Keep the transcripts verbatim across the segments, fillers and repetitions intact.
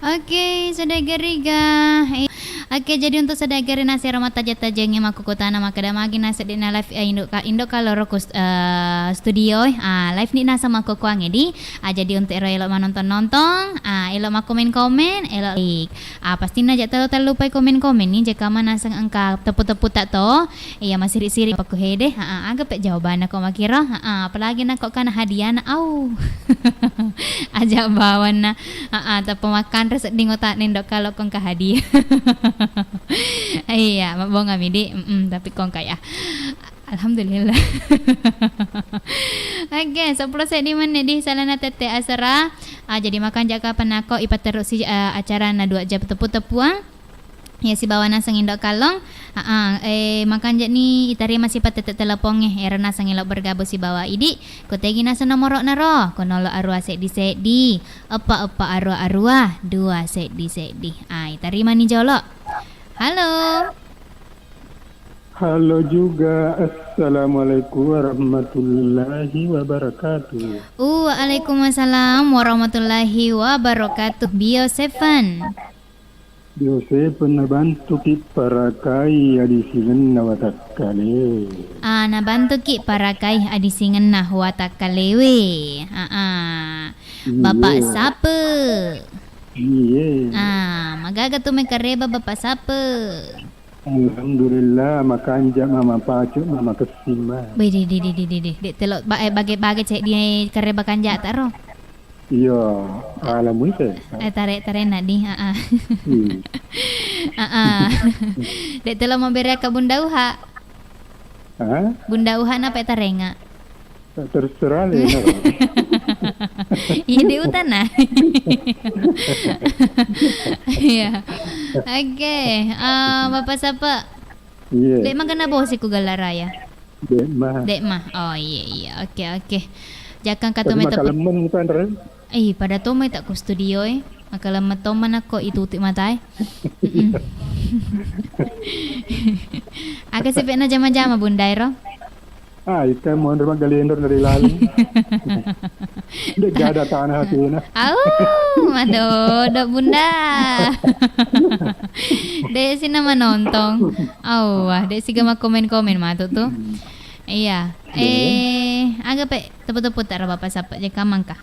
Oke, sedegariga. Eh, oke, jadi untuk sedegari nasero matajeng-tajengnge makkukutana makkeda magi naseddinna live, eh, Indo Ka-, Indo Kaloro ku st-, eh, studio. Ah, live ni naseng makkukuangnge di. Ah, jadi untuk ero elo manonton-nonton, ah, elo makkomen-komen, elo like. Ah, pastinna aja telo tellupai komen-komen ni, jekka manaseng engka teppu-teppu tak to. Iya, masiri-siri pakkuhede. Ha, aga pe jawabanna ko makkiro. Ha, apalagi nako kana hadiahna. Au. Aja bawanna. Ha, tappa makkanre sedding otakna Indo Kalo ko engka hadiah. Iya, mabbongami di. Mm-mm, tapi ko engka ya. Alhamdulillah. Oke, seppulo seddi menit di salana tette asera. Ah, jadi makanja kapang nako ipatterusi, eh, acarana dua jam teppu-teppuang. Iya, sibawa naseng Indo Kallong. Aa, eh, makanja ni itarima sipa tette telepongnge, ero naseng elo bergabung sibawa idi, ko tegi naseng nomoro'na ro, ko nolo arua seddi seddi, eppa eppa arua arua, dua seddi seddi. Ah, itarima ni jolo. Halo. Halo juga. Assalamualaikum warahmatullahi wabarakatuh. Waalaikumsalam warahmatullahi wabarakatuh. Bio Seven. Yosepa nabantuki parakai adisingenna watakkale. Ah, nabantuki parakai adisingenna watakkalewe. Ah, ah. Iye. Bapak Sape. Iye. Ah, magaga tu mekareba Bapak Sape. Alhamdulillah, makanja mama pacu, mama kessing ma. Wih, di, di, di, di, di, di. Dek telo, ba-, eh, bage-bage cek di kareba kanjata ro. Iya, ala muise. Eh, tare-, tarena di, heeh. Hmm. Heeh. Dek telo mau bere ke Bunda Uha. Hah? Bunda Uha napa tarenga? Terserah le, no. Iya, di utana. Iya. Oke, eh, Bapak Sape. Iya. Dek magana bosi ku Gala Raya. Dek mah. Dek mah. Oh, iya, iya. Oke, oke. Jakang katu. Tapi meta pe- makalemmen mutanre. Eh, pada to mai tak ku studio e. Makalemmen to mana ko itu utik mata e. Mm-mm. Aga sipekna jama-jama Bunda ero? Ah, ita monro maggalendor dari lalu. Nde gada tanah hatena. Au, madodo Bunda. Dek sina manontong. Au, wah, dek siga ma komen-komen matu tu. Iya. Iya. Eh, aga pe tepu-tepu taro Bapak Sape je kamangka.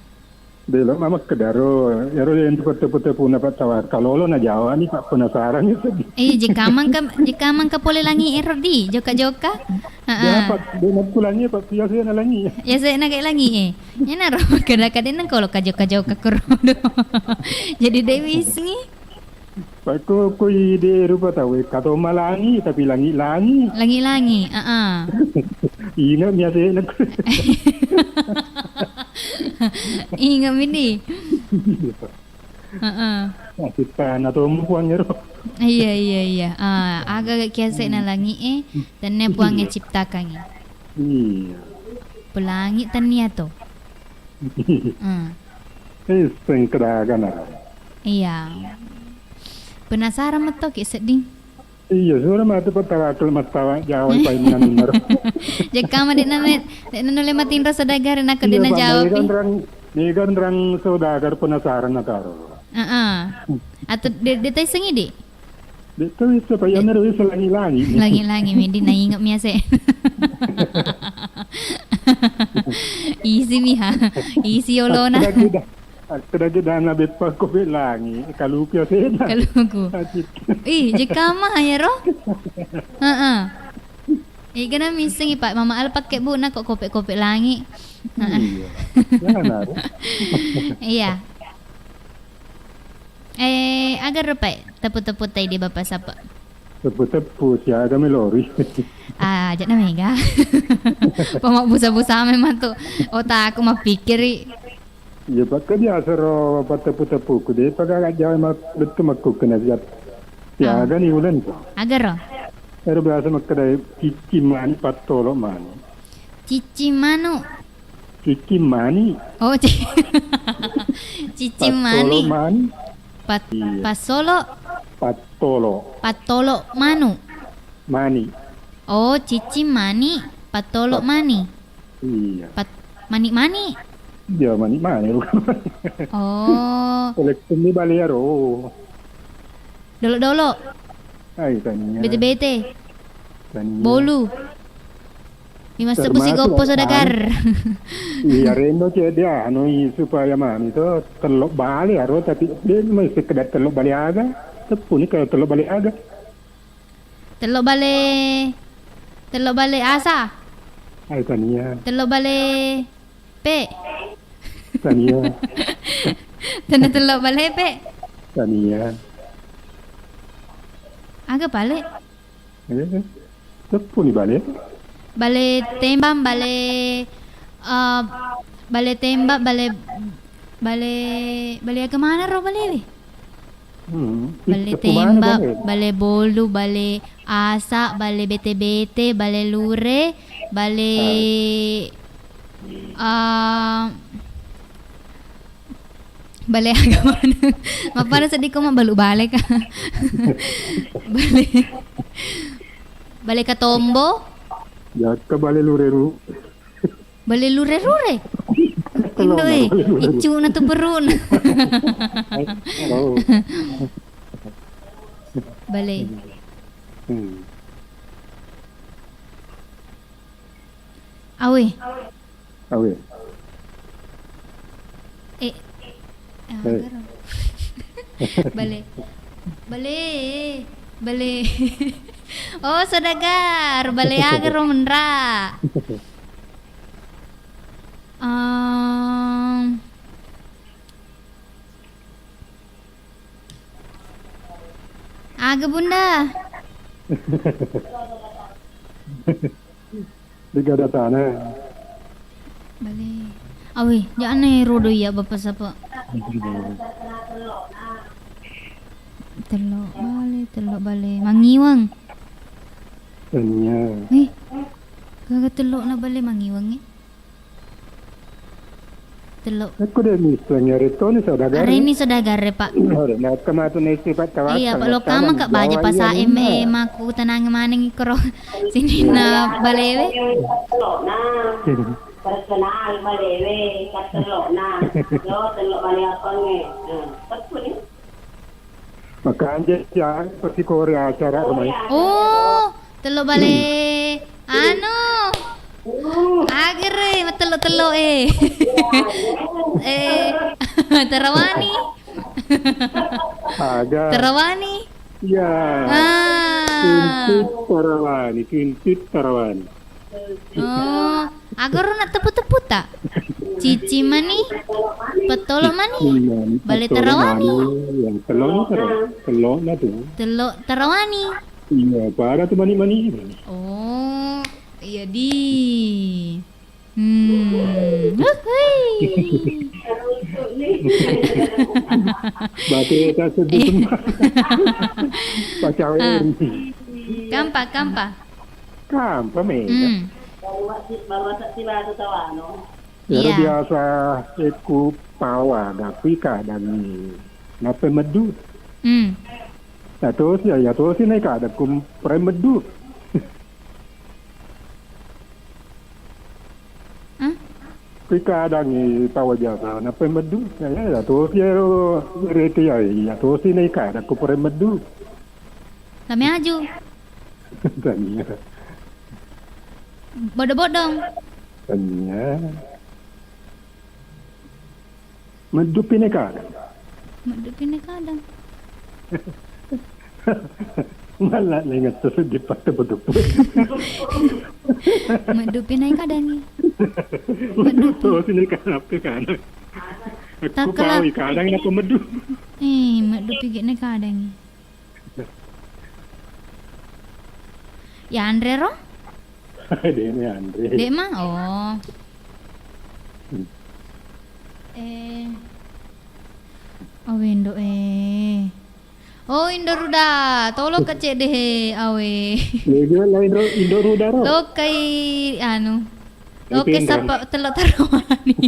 Belo mama kedaro, ero yang tepu-tepu na Pak Tawar. Kalolo na Jawa ni Pak penasaran itu. Eh, je kamangka, je kamangka pole langi ero di, joka-joka. Heeh. Ya, Pak, dia nak pulangi, Pak, biasa na langi. Ya, saya nak langi, eh. Iyana ro kada-kada nang kolo kajo-kajo ka kuro. Jadi Dewi Isngi. Pakko ko ide rupa tau e, kato malangi tapi langi-langi. Langi-langi, heeh. Ingat mi ate nak. Ingat mi di. Heeh. Nasib tana to mukuang ero. Iya, iya, iya. Ah, aga kiase na langi e, tenne puang e ciptakangi. Iya. Pelangi tania to. Hmm. Eh, sengkedakan. Iya. Penasaran metto ki sedding. Iya, sura matu pettawakil mattawa Jawa paimnan naro. Jekka ma de' nane, de' nanulle matinro saudagar nako de' najawab. Iya, Pak, megan rang, megan rang saudagar penasaran nataro. Heeh. Atau de', de' taissengi di? De' tau iso, Pak, iya mero iso langi-langi. Langi-langi mi di nainget mi ase. Isi mi ha. Isi olona. Aku dah, aku dah gede na beppa ko be langi. Kaluku ya sena. Kaluku. Ih, jekama ya ro? Heeh. Iga na missengi, Pak, Mama Al pakke bu nako kope-kope langi. Heeh. Iya. Jangan ada. Iya. Eh, aga rupai tepu-tepu tai di Bapak Sapa? Tepu-tepu siaga melori. Ah, aja na mega. Pama busa-busa memang tu. Otak aku mah pikiri. Iya, Pak, ke biasa ro pattepu-teppuku. De' pa gaga Jawa mak-, bettu makkukku na siap. Ah. Siaga ni uleng to. Aga ro? Ero biasa makkeda cicci mani, pattolo mani. Cicci manu. Cicci mani. Oh, ci-, cicci mani. Pattolo mani. Pat-, iya. Passolo. Pattolo. Pattolo manu. Mani. Oh, cicci mani, pattolo mani. Iya. Pat-, mani-mani. Iya, mani-, mani. Oh. Koleksionni bale aro. Dolo-dolo. Ai, tania. Bete-bete. Tania. Bolu. Imassebu si goppo sodagar. Iya, rendo cedde anu, i, supaya mani to tello bale aro, tapi de mai sekedar tello bale aga. Teppuni kalau tello bale aga. Tello bale, tello bale asa. Ai, tania. Tello bale pe. Tania. Tenna tello bale pe. Tania. Aga pale? Eh, teppuni bale? Bale tembang, bale, eh, bale tembak, bale, bale, bale aga maneng ro balewe? Hmm, bale tembak, bale bolu, bale asa, bale bete-bete, bale lure, bale, ah, bale aga maneng? Mappana seddi ko mabbalu bale ka. Bale, bale katombo. Jakka bale lure ru. Bale lure-rure. Indo e, iccu na tu perun. Oh. Bale. Hmm. Awe. Awe. Eh. Ah, eh. Bale. Bale. Bale. Oh, sodagar. Bale aga ro menra. Ehm, aga, Bunda? Dega datana. Bale. Awe, ja'na rodo iya bapa sapa. Tello bale, tello bale. Mangiweng. Iya. Eh, gaga tello na bale mangiweng e. Tello. Aku de misteng ya retoni saudagar. Areni saudagar, Pak. Ore, na kematu nesi Pak tawakal. Iya, Pak, lo kama ka baja pasae me maku tanang maneng ikoro. Sininna balewe. Personal balewe, katellona. Lo tello bale apa nge? Nah, tepu ni. Makanja siang pasti kore acara rumah. Oh, tello bale anu. Agere matello-tello e. Eh, tarawani. Aga. Tarawani. Iya. Ah. Kintit tarawani, kintit tarawani. Oh, agaro na tepu-tepu ta? Cici mani, petolo mani, bale tarawani. Yang tello ni tero, tello na tu. Tello tarawani. Iya, pada tu mani-mani. Oh, iya di. Hmm. Uhui. Batu tak sebut semua. Pacawe. Ah. Kampa, kampa. Kampa mega. Hmm. Baru wasi-, baru wasa tiba tu tawano. Iya. Biasa ikku pawa, tapi kadang ni. Napa meddu? Hmm. Ya tosi, ya tosi nih kadang ku pre meddu. Hah? Kui kadang i pawa jasa, napa meddu? Ya, ya, ya, tosi ya, rete ya, ya, tosi na ika, ada ku pura meddu. Lame aju. Tania. Bodo-bodong. Tania. Meddupi ne kadang. Meddupi ne kadang. Mala lenga tu seddi patte bedupu. Meddupi ne kadang. Meddupi. Oh, sini kanape kadang. Aku takkala pawi kadang napa meddu. Eh, meddupi ge ne kadang. Yanre ro? Dene anre. Dek ma? Oh. Hmm. Eh. Awe, Indo, eh. Oh, Indo Ruda, tolong ke cek deh, awe. Iya, lain ro, Indo Ruda ro. Lokai, anu. Oke, sapa telok tarawani.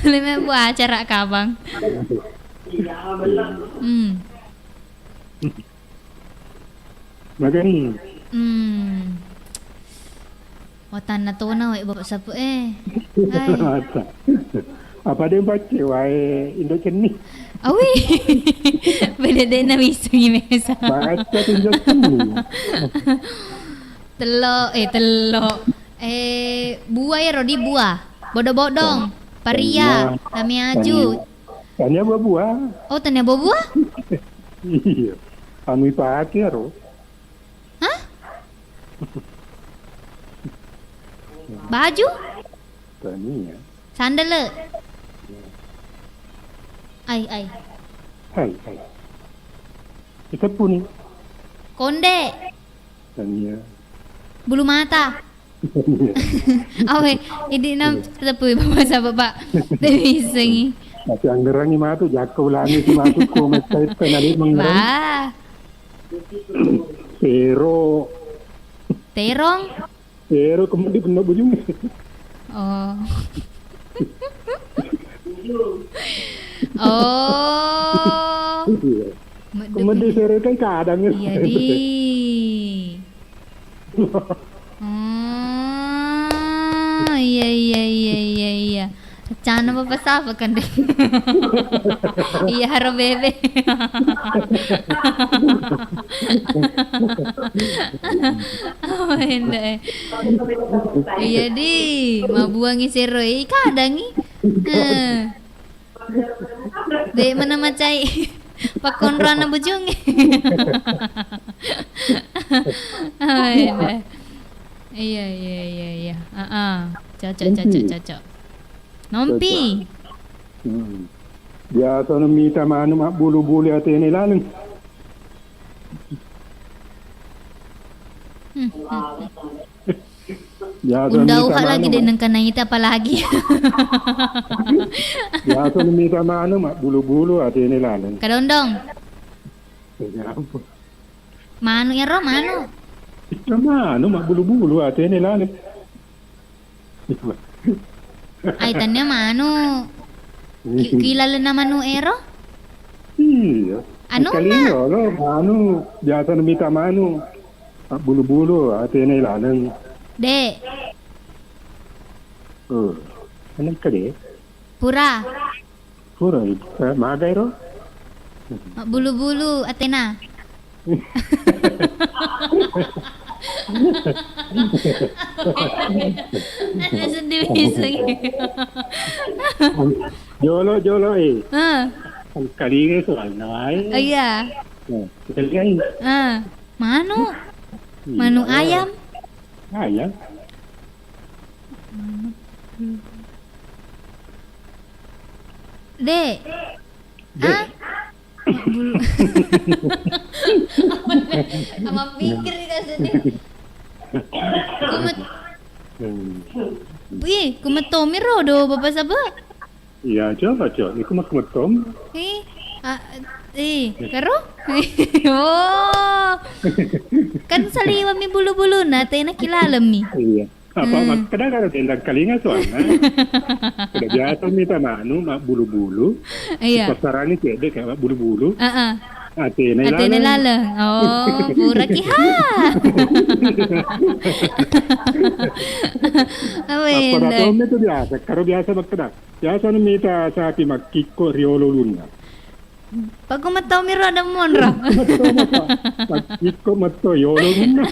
Lima buah acara kabang. Hmm. Magani. Hmm. Watanna tona wae Bapak Sapu, eh. Hai. Masa. Apa de' pacce wae Indo' Cenni? Awi. Beda de' na misengi mesa. Baca Indo' Cenni. Tello, eh, tello. Eh, buah ya, Rodi, buah. Bodong-bodong. Paria, tania, lame aju. Tania. Tania buah-buah. Oh, tania buah-buah? Iya. Anu ipake ro. Hah? Baju? Tania. Sandal. Ai, ai. Hai, hai. Kita puni. Konde. Tania. Bulu mata. Awe, idi nam tepi bahasa Bapak. Tapi isengi. Tapi anggerangi matu, jakka ulangi si matu ko metta etta nali mengerang. Wah. Pero. Terong. Pero kemudian kena bujung. Oh. Oh. Iya. Kemudian sere kan kadang. Iya, di. Oh, iya, iya, iya, iya, iya. Rencana apa pas apa kan deh? Iya, haro bebe. Oh, endah. Iya, di. Mabuangi sero, eh, kadangi. Eh. De' mana macai pakkonroanna bujungnge. Oh, iya. Iya, iya, iya, iya. Heeh. Cocok, cocok, cocok. Nompi. Hmm. Biasa no mita manu mabbulu-bulu atene laleng. Hmm, hmm, hmm. Biasa undau mita ha lagi manu, de' nengka naita apalagi. Biasa mita manu mabbulu-bulu atene laleng. Kadondong. Iya, apa? Manu ero, manu. Iya, manu mabbulu-bulu atene laleng. Ai, tania manu. Ki-, kilalena manu ero? Iya. Anu, engkalinga na. Lo, manu, biasa mita manu. Mabbulu-bulu, atene laleng. De'. Oh, engka de'. Pura. Pura, eh, magai ro? Mabbulu-bulu, atena. Ada sedih misengi. Jolo, jolo, eh. Heeh. Engkalinga soalna wae. Oh, iya. Nah, kita lihat. Ah, manu. Iya. Manu ayam. Ayam. De'. De'. Ah? Bulu. Ama pikir nih kasih nih. Kumet-, hmm. Wih, kumet Tommy ro do, Bapak Saba? Iya, coba, coba. Iku mah kumettom. Eh, ah, eh, karo? Oh. Kan saliweng mi bulu-buluna, tena kilaleng mi. Iya. Apa, hmm, makkeda karo dendang kalinga soalna. Udah biasa mita manu, mabbulu-bulu. Iya. Pasarani cedde kayak mabbulu-bulu. Heeh. Atene laleng. Atene laleng. Oh, pura ki ha. Apa, apa dah, itu biasa. Karo biasa makkeda. Biasana mita sapi makkikko riolo ulunna. Pakku metto miro ada monro. Metto metto. Makkikko metto yolo ulunna.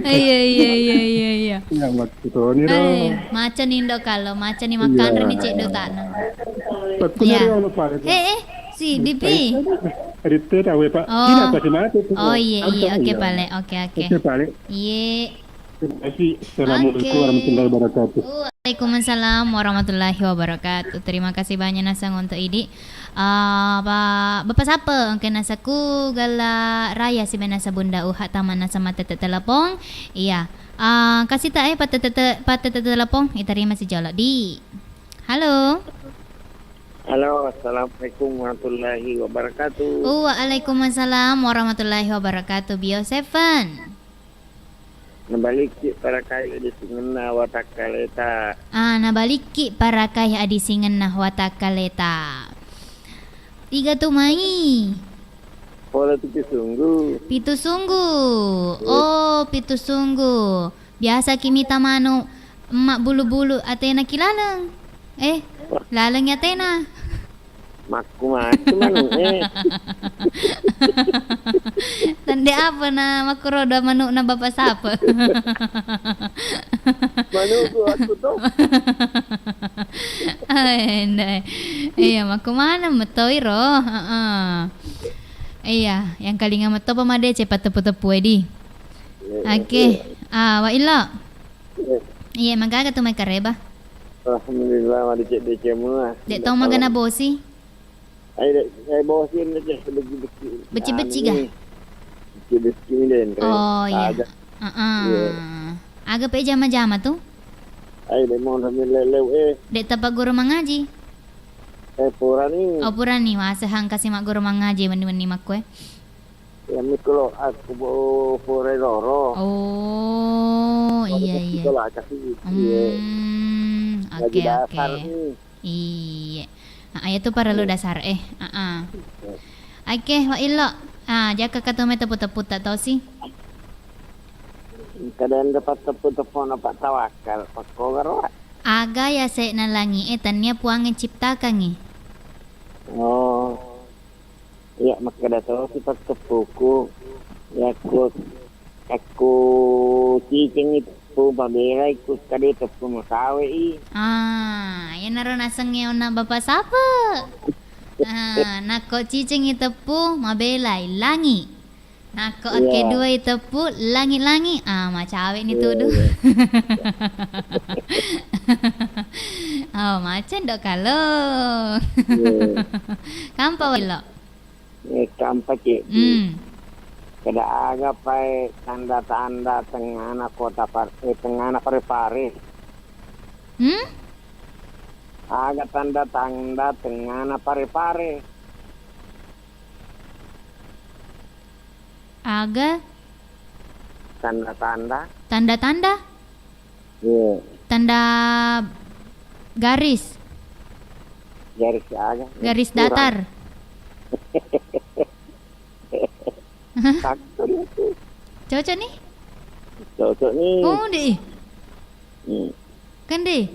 Iya, iya, iya, iya, iya. Iya, makkutoni ro. Eh, maca ni ndo kalo, maca ni makanre ni ceddo tana. Pakku iya. Nari olo pale. Eh, eh, si Dipi. Rite tawe, Pak. Oh. Tidak pasti mati. Oh, iya, iya, oke, iya. Pale. Oke, oke. Oke, pale. Iya. Terima kasih. Assalamualaikum warahmatullahi wabarakatuh. Waalaikumsalam warahmatullahi wabarakatuh. Terima kasih banyak nasang untuk idi. Ah, Pak, Bapak Sapa? Engka nasaku Gala Raya si benasa Bunda Uha taman nasa matete telepon. Iya. Ah, kasih tak eh patete patete telepon. Iterima si jolo di. Halo. Halo, assalamualaikum warahmatullahi wabarakatuh. Waalaikumsalam warahmatullahi wabarakatuh. Bio Seven. Nabalikki parakai adisingenna watakkaleta. Ah, nabalikki parakai adisingenna watakkaleta. Tiga tu mai. Pole Pitu Sunggu. Pitu Sunggu. Iya. Oh, Pitu Sunggu. Biasa ki mita manu emma bulu-bulu atena ki laleng. Eh, laleng atena. Makku-makku manu, eh. Tande apa na makkuroda manu na Bapak Sape? Manuku aku to. Ai, ndai. Iya, makku mana metoi ro. Heeh. Iya, yang kalinga metto pa madeceng pateppu-teppu e di. Iya, oke. Iya. Ah, Wa Illo. Iya. Iya, magaga tu mai kareba? Alhamdulillah, madeceng-deceng mua. Dek tau magana bosi? Ai, dek, ai bosi, dek, beci-beci. Beci-beci ga? Anu, beci-beci den, re. Oh, iya. Aga. Heeh. Iya. Aga pe jama-jama tu? Ai, dek, mau sambil leleu, eh. Dek tapa guru mangaji? Eh, purani. Oh, purani. Wase hangkasi mak guru mangaji, wenni-wenni makku, eh. Ya, mikro aku bo-, pura loro. Oh, iya, iya. Sekolah kasih, iya. Hmm, oke, oke. Lagi dasar nih. Iya. Ah, itu parellu dasar, eh. Ah, ah. Iya. Oke, Wa Illo. Ah, jaka katu mai teppu-teppu tak tau sih. Kadang dapat teppu-teppu na Pak Tawakal, Pak Kogar, Wa. Aga ya sekna langi, eh, tania Puang yang ciptakangi. Oh. Iya, makkeda tosi patteppuku, yakku, yakku cicengngi teppu, mabelai ku kade teppu masawe i. Ah, iyanaro nasengnge onna Bapak Sape. Ah, nakko cicengngi teppu, mabelai langi. Nakko akke duai teppu, langi-langi. Ah, macawe ni tudu. Iya. Oh, macen dok kalo. Iya. Kampa welo. Eh, kampa, Cek. Hmm. Kada aga pae tanda-tanda tengngana kota Par-, eh, tengngana Pare-Pare. Hmm? Aga tanda-tanda tengngana Pare-Pare. Aga? Tanda-tanda. Tanda-tanda? Iya. Tanda garis. Garis aga? Garis datar. Cocok ni? Cocok ni? Oh, di. Hmm. Kan di.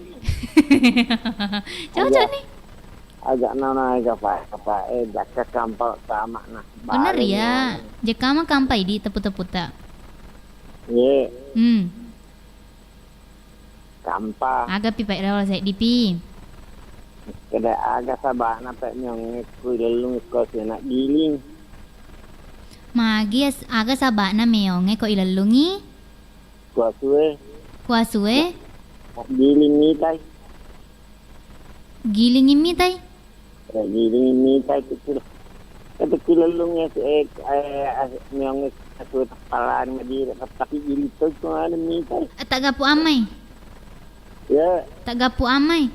Cocok ni? Agak nana aga pa, apa, eh, jaka kampa sama na. Bener ya. Jaka mah kampai di teppu-teppu ta. Iya. Hmm. Kampa. Aga pi pae rawal seddi pi. Kada aga sabana pae meongnge ku ilellung ko sena giling. Magi as-, aga sabana meongnge ko ilellungi? Kuasue. Kuasue? Giling mitai. Gilingi mitai? Eh, giling mitai tu. Tapi kilellung ya, eh, eh, meong aku tepalan madira, tapi giling tu cuma ada mitai. Eh, tak gapu amai? Ya. Tak gapu amai?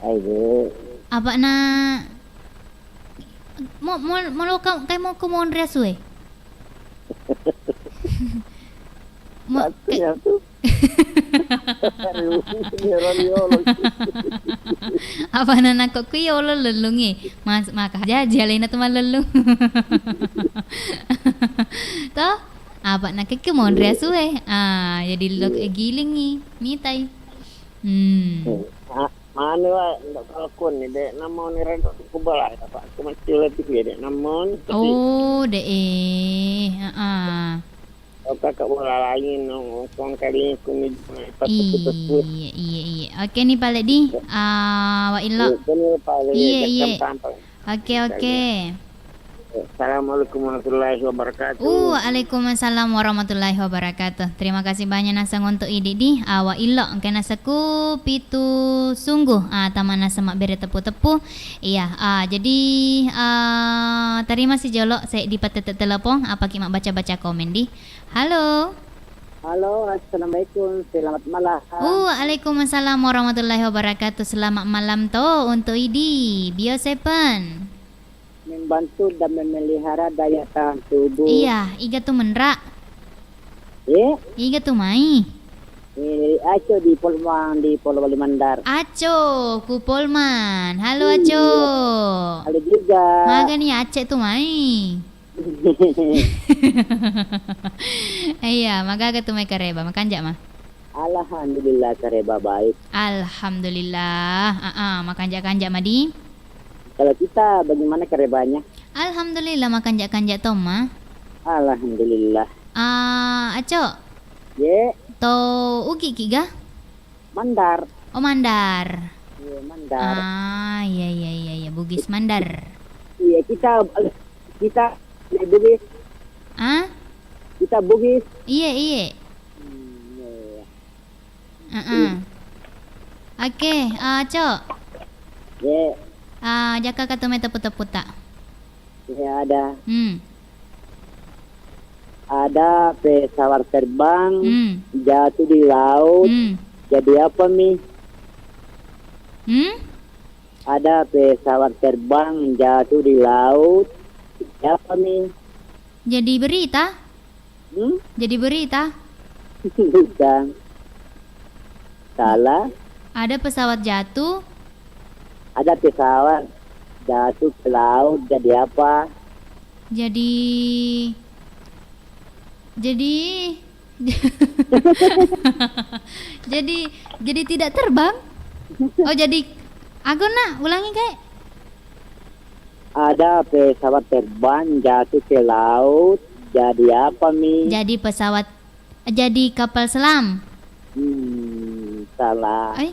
Ayo. Apa na, mau, mau, mau lo kau, kai mau ke Mondre asue? Mo-, Satu ke- ya tu. Aduh, ini orang yolo. Apa na nakko ku yolo lellungi. Mas, maka jaji alena tu malellung. Toh? Apa na keke Mondre asue. Ah, jadi lo, eh, gilingi, mitai. Hmm. Ah, Mane wae, ndak kalakon ni, dek, namoni rado ku bala, apa, aku macula tu ya, dek, namoni, tapi Oh, dek, eh, heeh. Oh, kakak bola lain, no, kong kali ku ni, pas aku tersebut. Iya, iya, iya. Oke ni pale di, ah, Wa Illo. Iya, kan ni pale, iya, iya. Oke, oke. Assalamualaikum warahmatullahi wabarakatuh. Waalaikumsalam warahmatullahi wabarakatuh. Terima kasih banyak naseng untuk idi di, ah, Wa Illo. Engka nasekku Pitu Sungguh. Ah, tama naseng mabbere teppu-teppu. Iya, ah, jadi, ah, terima si jolo, saya di patete telepon, apa ki mabbaca-baca komen di. Halo. Halo, assalamualaikum. Selamat malam. Waalaikumsalam warahmatullahi wabarakatuh. Selamat malam to untuk idi. Bio Seven. Membantu dan memelihara daya tahan tubuh. Iya, iga tu menra? Eh? Iga tu mai? Eh, Aco di Polman, di Polewali Mandar. Aco, ku Polman. Halo, Aco. Iya. Halo juga. Magani Aceh tu mai? Iya, magaga tu mai kareba, makanja ma? Alhamdulillah, kareba baik. Alhamdulillah. Ah, ah, makanja-kanja ma di. Kalau kita bagaimana karebanya? Alhamdulillah, makanja-kanja to ma. Alhamdulillah. Ah, Aco. Ye. To Ugi ki ga? Mandar. Oh, Mandar. Iya, Mandar. Ah, iya, iya, iya, iya. Bugis Mandar. Iya, kita, kita Bugis. Ah? Kita Bugis. Iya, iya. Hmm, iya, iya. Heeh. Hmm. Oke, ah, Cok. Iya. Ah, jaka ka tu mai teppu-teppu ta. Iya, ada. Hmm. Ada pesawat terbang, hmm, jatuh di laut. Hmm. Jadi apa mi? Hmm? Ada pesawat terbang jatuh di laut. Jadi apa mi? Jadi berita? Hmm? Jadi berita? Bukan. Salah. Ada pesawat jatuh. Ada pesawat jatuh ke laut, jadi apa? Jadi, jadi, jadi, jadi tidak terbang? Oh, jadi, agonna, ulangi, Kak. Ada pesawat terbang jatuh ke laut, jadi apa mi? Jadi pesawat, jadi kapal selam. Hmm, salah. Eh?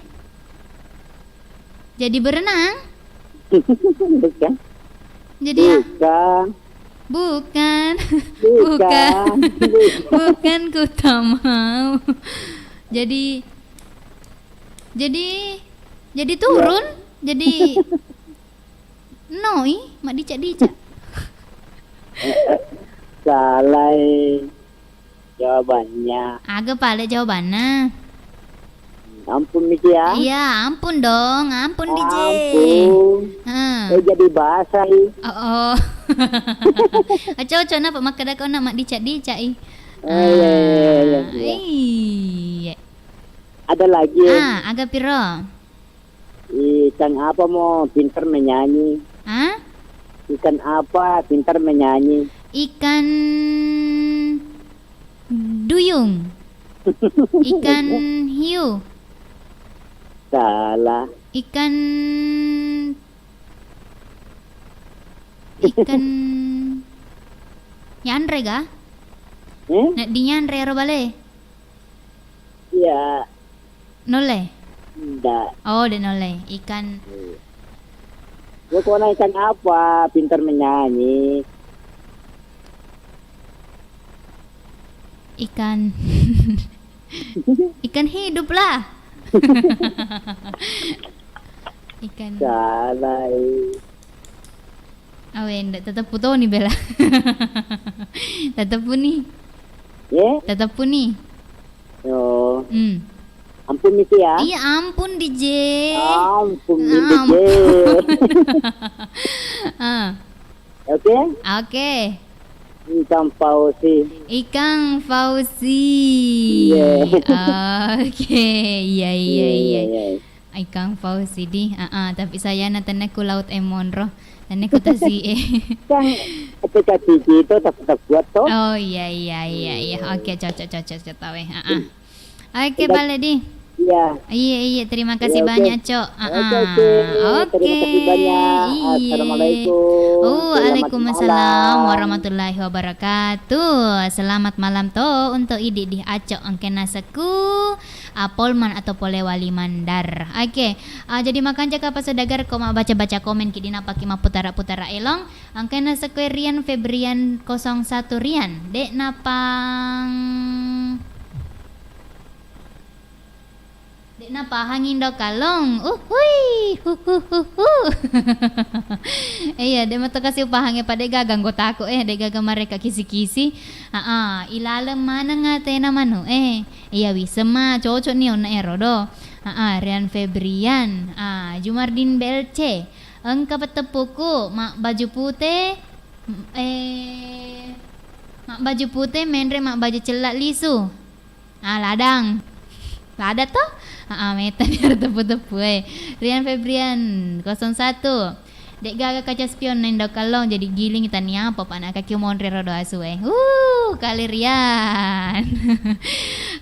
Jadi berenang? Bukan. Jadi a-, bukan. Bukan. Bukan. Bukan. Bukan. Bukan ku tak mau. Jadi, jadi, jadi turun. Iya. Jadi noi, maddica-dica. Salah, eh, jawabannya. Aga pale jawabanna? Ampun miki ya. Iya, ampun dong, ampun, D J. Ampun. Heeh. Eh, jadi bahasa, i. Oh, oh. Cocok napa makkeda kau nak maddica-dica, i. Oh, iya, iya, iya, iya, iya. Ah, iya. Ada lagi. Ah, aga piro? Ikan apa mo pintar menyanyi? Hah? Ikan apa pintar menyanyi? Ikan duyung. Ikan hiu. Salah. Ikan, ikan yanre ga? Eh? Nak dinyanre ero bale? Iya. Nulle? Ndak. Oh, de' nulle. Ikan. Iya. Pokoknya ikan apa pintar menyanyi? Ikan. Ikan hidup lah. Ikan. Salah, eh. Awe, ndak teteppu toni bela. Teteppu ni. Ye? Teteppu ni. Yo. Hmm. Ampun miki ya. Iya, ampun, D J. Ampun, D J. Ampun. Ah. Oke? Oke. Ikang Fauzi. Ikang Fauzi. Iya. Oke, iya, iya, iya. Iya, iya. Ikang Fauzi di, ah, ah, tapi sayana tenneku laut e monro, tenneku tasi e. Kan aplikasi itu tak, tak buat toh. Oh, iya, iya, iya, iya. Hmm. Oke, cocok, cocok, cocok, tawe. Ah, ah. Oke, balik di. Iya. Iya, iya, terima kasih banyak, Cok. Ah, oke, oke. Terima kasih banyak. Iya. Assalamualaikum. Oh, waalaikumsalam warahmatullahi wabarakatuh. Selamat malam to untuk idi di Acok engke nasekku. Ah, Polman atau Polewali Mandar. Oke, ah, jadi makanja kapang saudagar ko mabbaca-baca komen ki dinapaki mapputara-putara elong. Engkana sekue Rian Febrian kosong satu Rian. Dek napang, dek napahangi ndo kalong. Uhui, huhuhuhu. Iya, dek mato kasi upahangi apa dek gaga anggotaku, eh, dek gaga mereka kisi-kisi. Aa, ilaleng maneng atena manu, eh. Iya, wiseng ma, cocok ni onna ero do. Aa, Rian Febrian, aa, Jumardin B L C. Engka petteppuku, mabbaju pute, m-, eh, mabbaju pute menre mabbaju cella lisu. Ah, ladang. Lada to? Aa, meta ni ero teppu-teppu, eh. Rian Febrian, kosong satu. De'gaga kaca spion na indo kallong, jadi giling tania apa pa na kaki monri rodo asu e. Uh, kalirian.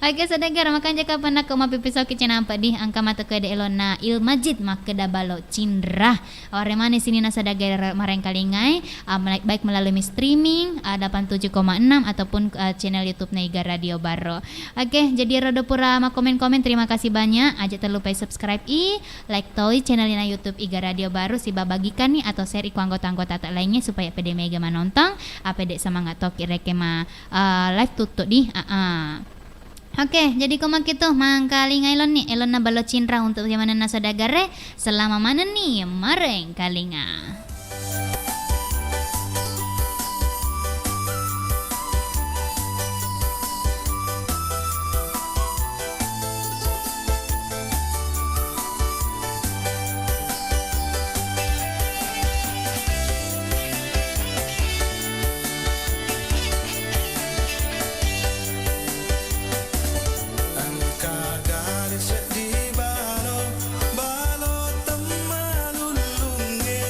Oke, saudara, makanja kapan nakko mapipisoki cenampa di angka mata kede elona Il Majid makkeda balo cinra. Aware mane sini na saudara marengkalingai, ah, mela-, baik melalui streaming, ah, delapan tujuh koma enam ataupun, ah, channel YouTube na Iga Radio Baro. Oke, jadi rodo pura makomen-komen, terima kasih banyak. Aja terlupa subscribe i, like toi channel na YouTube Iga Radio Baro, siba bagikan ni atau share i ku anggota-anggota tak lainnya supaya pede mega manontong, ah, pede semangat toki reke ma, ah, live tuttu di, ah, ah. Oke, jadi ko makitu mangkalinga elon ni, elonna balo cinra untuk zamanna saudagare, selama manenni marengkalinga. Engka gare seddi balo, balo temmalullungnge.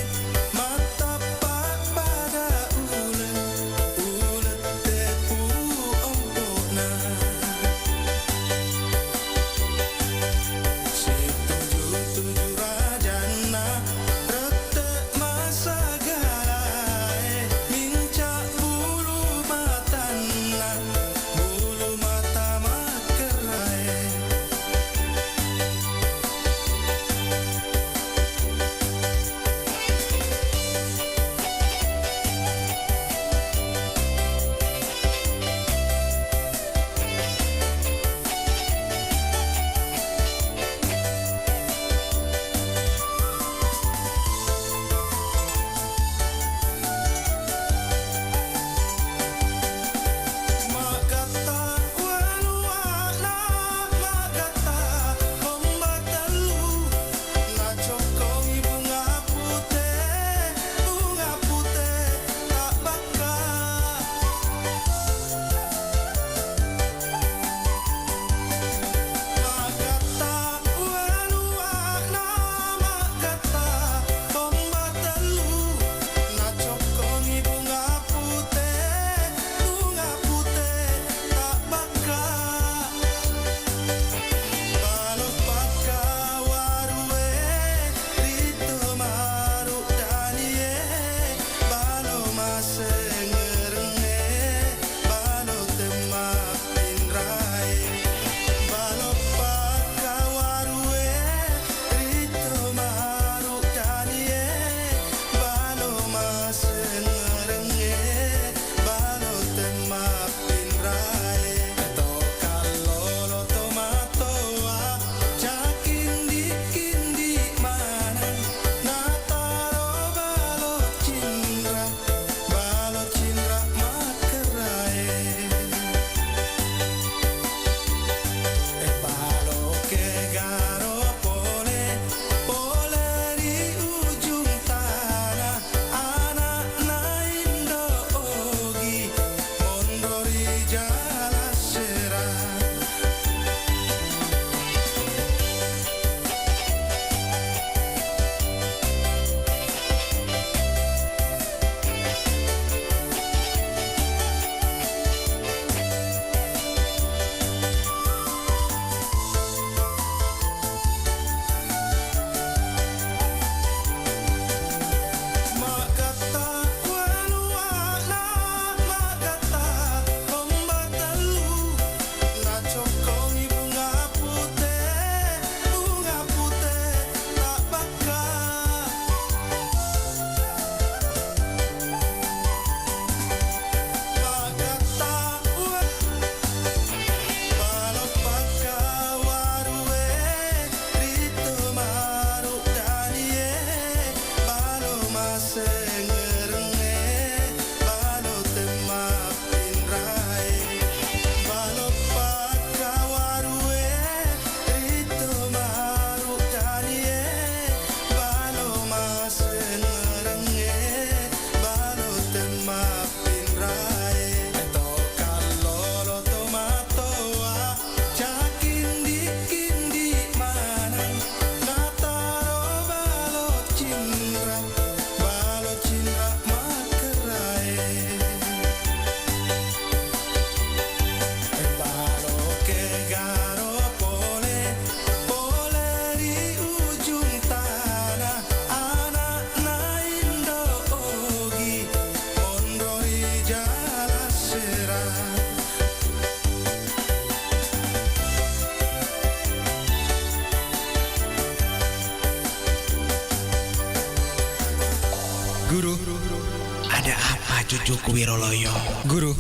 Apa cucuku Wiroloyo? Guru,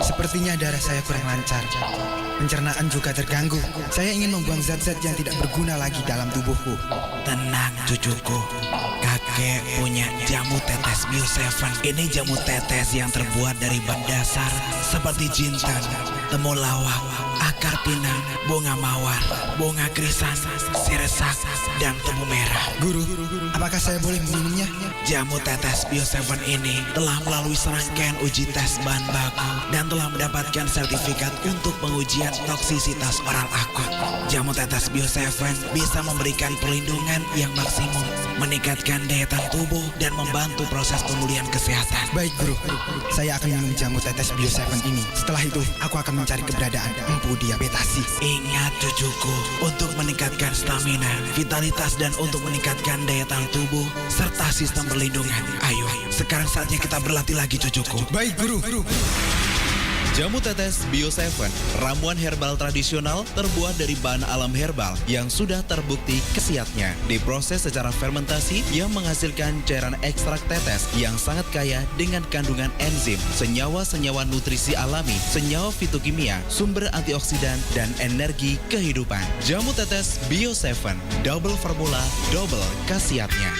sepertinya darah saya kurang lancar. Pencernaan juga terganggu. Saya ingin membuang zat-zat yang tidak berguna lagi dalam tubuhku. Tenang, cucuku. Kakek punya jamu tetes Bio Seven. Ini jamu tetes yang terbuat dari bahan dasar seperti jinten, temulawak, akar pinang, bunga mawar, bunga krisan, siresak, dan tebu merah. Guru, apakah saya boleh meminumnya? Jamu tetes Bio Seven ini telah melalui serangkaian uji tes bahan baku dan telah mendapatkan sertifikat untuk pengujian toksisitas oral akut. Jamu tetes Bio Seven bisa memberikan perlindungan yang maksimum, meningkatkan daya tahan tubuh, dan membantu proses pemulihan kesehatan. Baik, Guru. Saya akan minum jamu tetes Bio Seven ini. Setelah itu, aku akan mencari keberadaan Empu Diabetasi. Ingat, cucuku, untuk meningkatkan stamina, vitalitas, dan untuk meningkatkan daya tahan tubuh, serta sistem perlindungan. Ayo, sekarang saatnya kita berlatih lagi, cucuku. Baik, Guru. Jamu tetes Bio Seven, ramuan herbal tradisional terbuat dari bahan alam herbal yang sudah terbukti khasiatnya. Diproses secara fermentasi yang menghasilkan cairan ekstrak tetes yang sangat kaya dengan kandungan enzim, senyawa-senyawa nutrisi alami, senyawa fitokimia, sumber antioksidan, dan energi kehidupan. Jamu tetes Bio Seven, double formula, double khasiatnya.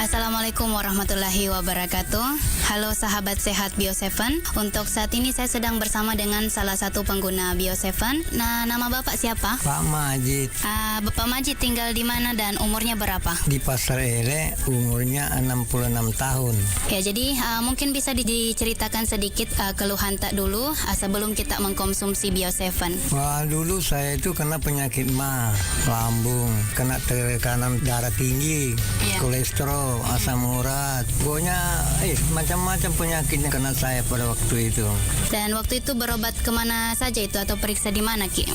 Assalamualaikum warahmatullahi wabarakatuh. Halo sahabat sehat Bio Seven. Untuk saat ini saya sedang bersama dengan salah satu pengguna Bio Seven. Nah, nama Bapak siapa? Pak Majid. Ah, Bapak Majid tinggal di mana dan umurnya berapa? Di Pasar Ele, umurnya enam puluh enam tahun. Ya, jadi, ah, mungkin bisa di-, diceritakan sedikit, ah, keluhan tak dulu, ah, sebelum kita mengkonsumsi Bio Seven. Wah, dulu saya itu kena penyakit ma, lambung, kena tekanan darah tinggi, iya, kolesterol, asam urat. Pokoknya, eh, macam-macam penyakitnya kena saya pada waktu itu. Dan waktu itu berobat kemana saja itu atau periksa di mana, Ki?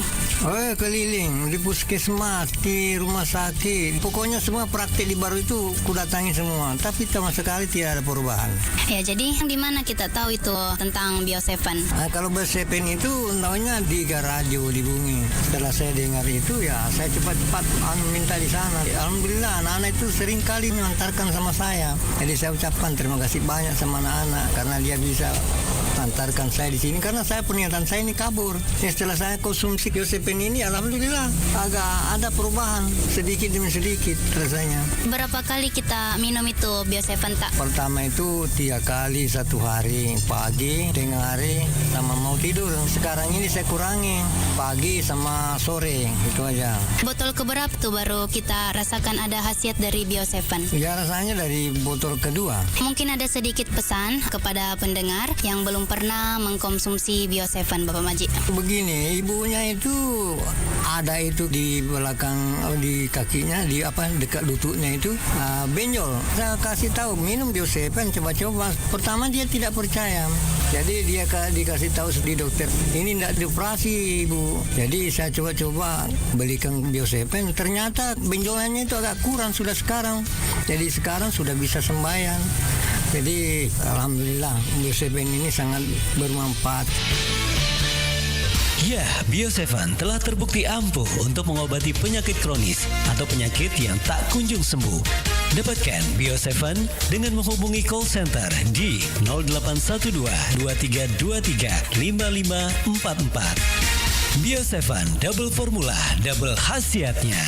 Oh, keliling, di puskesmas, di rumah sakit. Pokoknya semua praktik di Baru itu kudatangi semua, tapi sama sekali tidak ada perubahan. Ya, jadi yang di mana kita tahu itu tentang Bio Seven? Nah, kalau Bio Seven itu tahunya di Garajo, di Bumi. Setelah saya dengar itu, ya saya cepat-cepat, anu, minta di sana. Alhamdulillah, anak-anak itu sering kali mengantarkan sama saya. Jadi saya ucapkan terima kasih banyak sama anak-anak karena dia bisa antarkan saya di sini, karena saya pernyataan saya ini kabur. Ya, setelah saya konsumsi Bio Seven ini, alhamdulillah, agak ada perubahan sedikit demi sedikit rasanya. Berapa kali kita minum itu Bio Seven, tak? Pertama itu tiga kali satu hari, pagi, tengah hari, sama mau tidur. Sekarang ini saya kurangi, pagi sama sore, itu aja. Botol keberapa tuh baru kita rasakan ada khasiat dari Bio Seven? Ya, rasanya dari botol kedua. Mungkin ada sedikit pesan kepada pendengar yang belum pernah mengkonsumsi Bio Seven, Bapak Maji. Begini, ibunya itu ada itu di belakang, di kakinya, di apa, dekat lututnya itu, ah, benjol. Saya kasih tahu, "Minum Bio Seven, coba-coba." Pertama dia tidak percaya. Jadi dia ka-, dikasih tahu di dokter, "Ini ndak dioperasi, Bu." Jadi saya coba-coba belikan Bio Seven, ternyata benjolannya itu agak kurang sudah sekarang. Jadi sekarang sudah bisa sembahyang. Jadi alhamdulillah, Bio Seven ini sangat bermanfaat. Ya, Bio Seven telah terbukti ampuh untuk mengobati penyakit kronis atau penyakit yang tak kunjung sembuh. Dapatkan Bio Seven dengan menghubungi call center di nol delapan satu dua, dua tiga dua tiga, lima lima empat empat. Bio Seven Double Formula, double khasiatnya.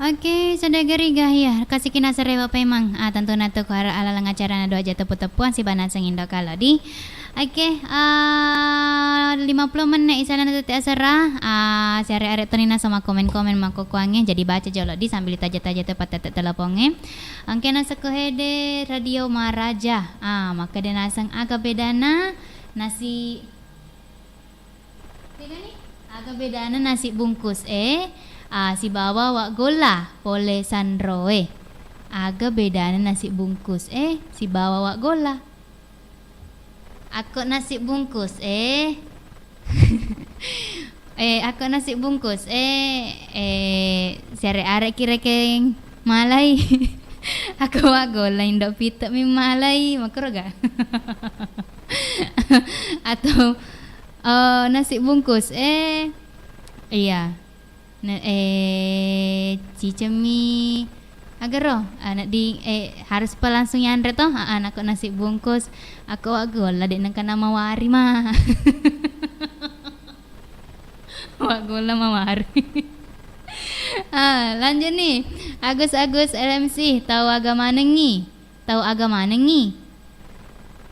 Oke, saudara Gariga, iya, kasiki nasare Bapak Imang. Ah, tentu natu ko ara-, alaleng acara na doa jatuh teppu-teppuan sibawa naseng Indo Kalodi. Oke, ah, lima puluh menit isana tette asera. Ah, siare-are toni nasama komen-komen makkukuangnge, jadi baca jolo di sambil taja-taja te patete telepongnge. Engke naseko hede Radio Maraja. Ah, makkeda naseng aga bedana nasi Tegani? Aga bedana nasi bungkus e, ah, sibawa waggolla pole sanroe? Aga bedana nasi bungkus e sibawa waggolla? Akko nasi bungkus e, eh, akko nasi bungkus e, eh, siare-areki rekeng malai. Akko waggolla indo pite mi malai, makkuroga? Atau Oh, nasi bungkus. Eh, iya. Na-, eh, cicemi agaro, ah, na di, eh, harus pa langsung yanre toh? Ah, ah, nako nasi bungkus. Ako waggolla de nengka namawari ma. Waggolla mawari. Ah, lanjut nih. Agus, Agus L M C, tau aga manengi? Tau aga manengngi?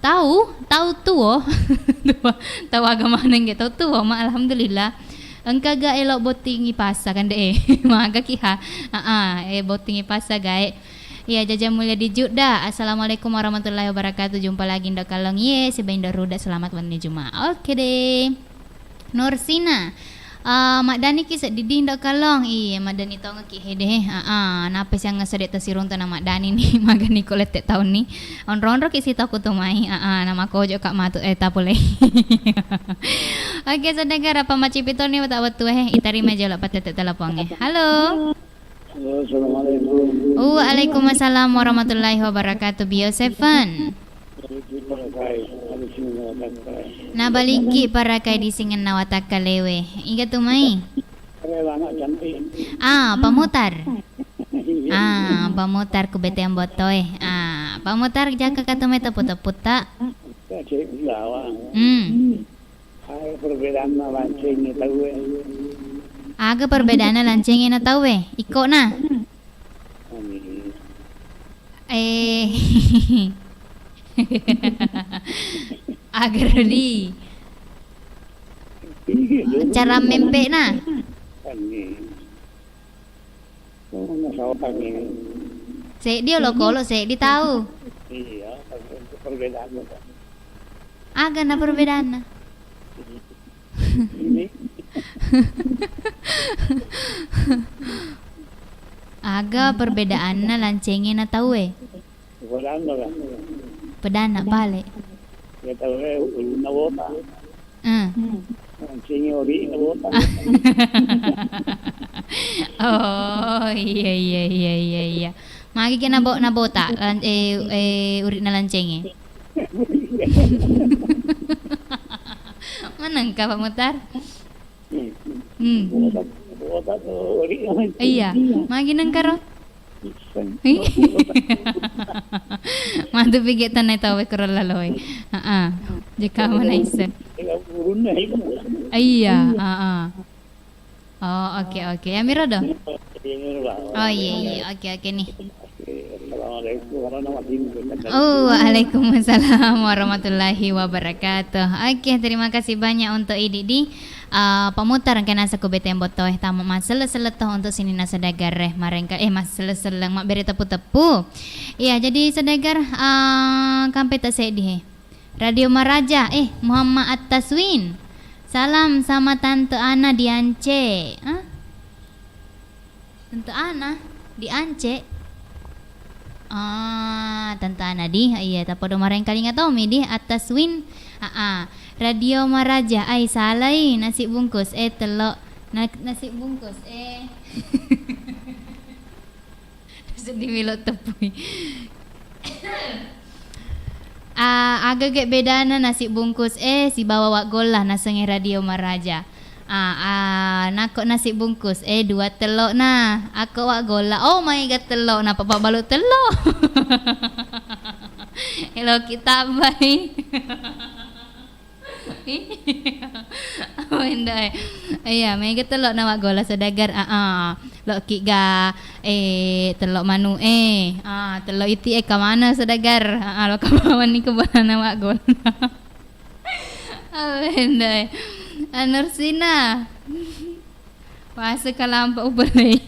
Tau, tau tuo. Tau aga manengge, tau tuo, ma alhamdulillah. Engkaga elo bottingi pasa kan de, eh. Magaki ha. Aa, eh, bottingi pasa gae. Iya, Jaja Mulia di Judda. Assalamualaikum warahmatullahi wabarakatuh. Jumpa lagi Indo Kalong. Iye, siba Indo Ruda. Selamat wenni Juma. Oke deh. Nursina, Ah, maddaniki seddi di Indo Kalong. Iye, maddani tongekki hede. Ah, ah, nappa siang ngesso de' tasiruntu na maddani ni, magani ko lette taunni. Onro-onroki sitau kutu mai. Ah, ah, na makojo ka matu, eh, tapulei. Oke, saudagar, apa macipitoni wata wettu, eh, itarima jolo patete teleponge. Halo. Halo, assalamualaikum. Waalaikumsalam warahmatullahi wabarakatuh. Bio Seven. Nabalikki parakai di singenna watakkalewe. Iga tu mai? Ah, pamutar. Ah, pamutar ku beteang bottoe. Ah, pamutar jaka katu mai teppu-tepputta. Hmm. Aga perbedaanna lancengnge tauwe? Aga perbedaanna lancengnge na tauwe? Ikko'na? Eh. Aga rodi. Cara mempe'na? Oh, nasaba ni. Seddi olokolo, seddi tau. Iya, untuk perbedaan. Aga na perbedaanna? Ini. Aga perbedaanna lancengnge na tauwe? Pedanna, kan? Pedanna pale. Ya, tauwe ulunna bota. Eh. Lancengnge ori'na bota. Oh, iya, iya, iya, iya, iya. Magi ke nabo-, nabota, lan-, eh, eh, uri'na lancengnge. Manengka, Pak Mutar? Hmm. Iya, magi nengkaro? Matu pigi tanai tau kuro laloi. Heeh. Jika mana isseng. Iya, heeh. Oh, oke, oke. Ya, miro do? Oh, iya, iya. Oke, oke nih. Assalamualaikum warahmatullahi wabarakatuh. Oh, waalaikumsalam warahmatullahi wabarakatuh. Oke, terima kasih banyak untuk Idi di, eh, pemutar engka nasa ku betembo toh, eh, tamu massele-sele toh untuk sininna saudagar e. Marengka, eh, massele-sele, mabbere teppu-teppu. Iya, jadi saudagar, eh, kampe ta seddi, he. Radio Maraja, eh, Muhammad At-Taswin. Salam sama Tante Ana di Ance. Hah? Tante Ana di Ance? Ah, Tante Ana di, iya, tapodo marengkalinga tommi di, At-Taswin. Ah, ah. Radio Maraja, ai salai, nasi bungkus, eh, tello, na-, nasi bungkus, eh. Seddi melo teppui. Ah, aga ge bedana nasi bungkus e sibawa waggolla nasengnge Radio Maraja? Ah, ah, nakko nasi bungkus e dua tello'na, akko waggolla, oh, maega tello'na, papabbalu tello. Eloki tambai. Wenda e. Iya, mega tello na waggolla saudagar. Ah, ah. Loki ga, eh, tello manu e. Ah, tello iti e kamana saudagar. Ah, ah, lo kamawan ni kebana na waggolla. Ah, wenda e. Anursina. Puasa kalampa upolei.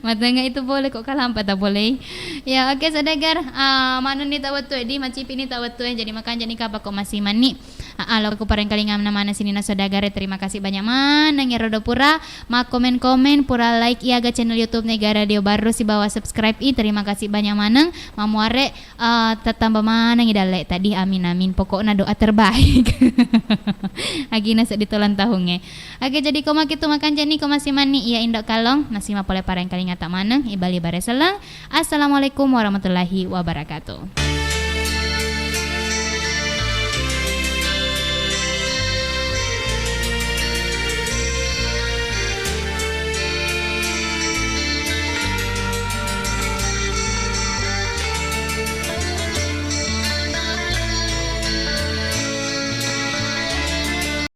Matengnga itu boleh kok kalampa ta boleh. Ya, oke, saudagar. Ah, manenni ta wettu e di, macipi ni ta wettu e. Jadi makanja ni kapa ko masih mani. Ah, ah, lo ku parengkalinga na mana sininna saudagar e. Terima kasih banyak maneng ero do pura makkomen-komen, pura like iya ga channel YouTube Nega Radio Barru sibawa subscribe i. Terima kasih banyak maneng. Mamuare, ah, tattamba maneng i dalle tadi. Amin, amin. Pokokna doa terbaik. Agina seddi tolang tahungnge. Oke, jadi ko makitu makanja ni ko masih mani iya Indo Kalong, masih mapole parengkalinga ta maneng, ibali bare seleng. Assalamualaikum warahmatullahi wabarakatuh.